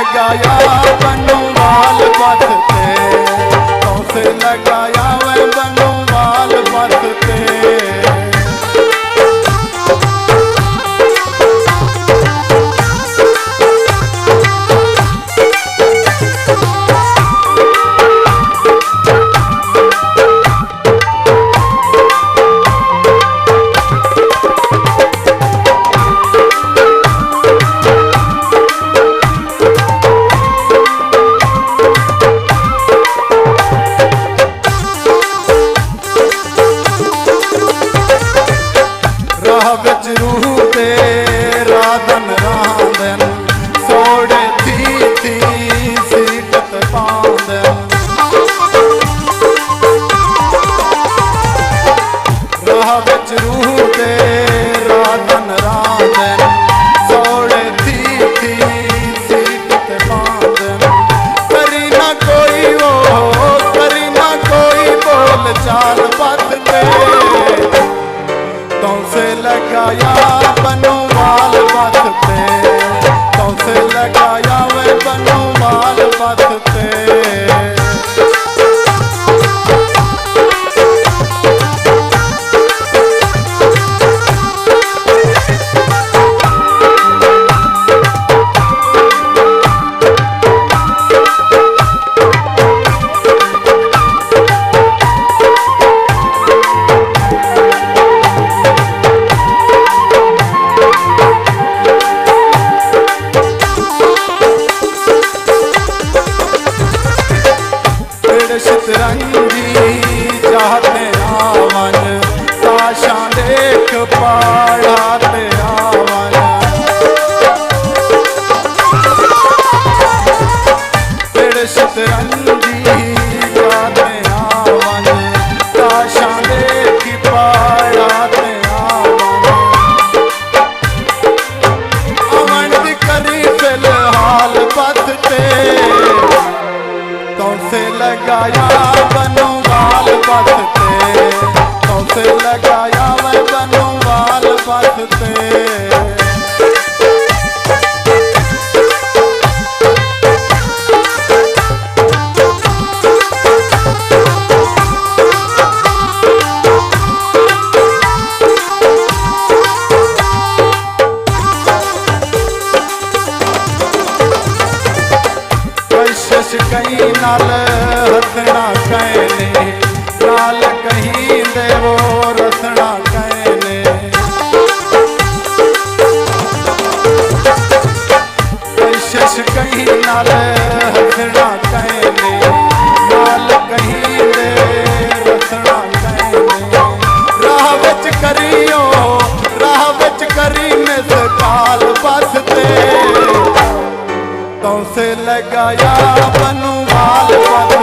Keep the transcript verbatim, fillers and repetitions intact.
लगाया बनूवाल बस ते, तौसे लगाया वे बनूवाल बस ते। राह बिच रूह ते राधन रांधन, सोड़े थी थी सीट ते पांदन। राह बिच रूह ते राधन रांधन, सोड़े थी थी सीट ते पांदन। करी ना कोई वो, करी ना कोई बोल चाल बात ते। तौसे लगाया बनूवाल बस ते, तौसे लगाया वे बनूवाल बस ते। पिड़ शतरंजी चाहते आवन, ताशां देख पाड़ा ते आवन। पिड़ शतरंजी चाहते आवन, ताशां देख पाड़ा ते आवन। अवन दी करी फिलहाल बस ते, तौसे लगाया बनूवाल बस ते, तौसे लगाया वे बनूवाल बस ते। कोशिश कहीं नाल हंसना कहीं नहीं, नाल कहीं दे वो रसना कहीं नहीं। कोशिश कहीं नाल हंसना कहीं नहीं, नाल कहीं दे रसना कहीं नहीं। राह विच करियो, राह विच करी मिस काल बस ते। तौसे लगाया बनूवाल बस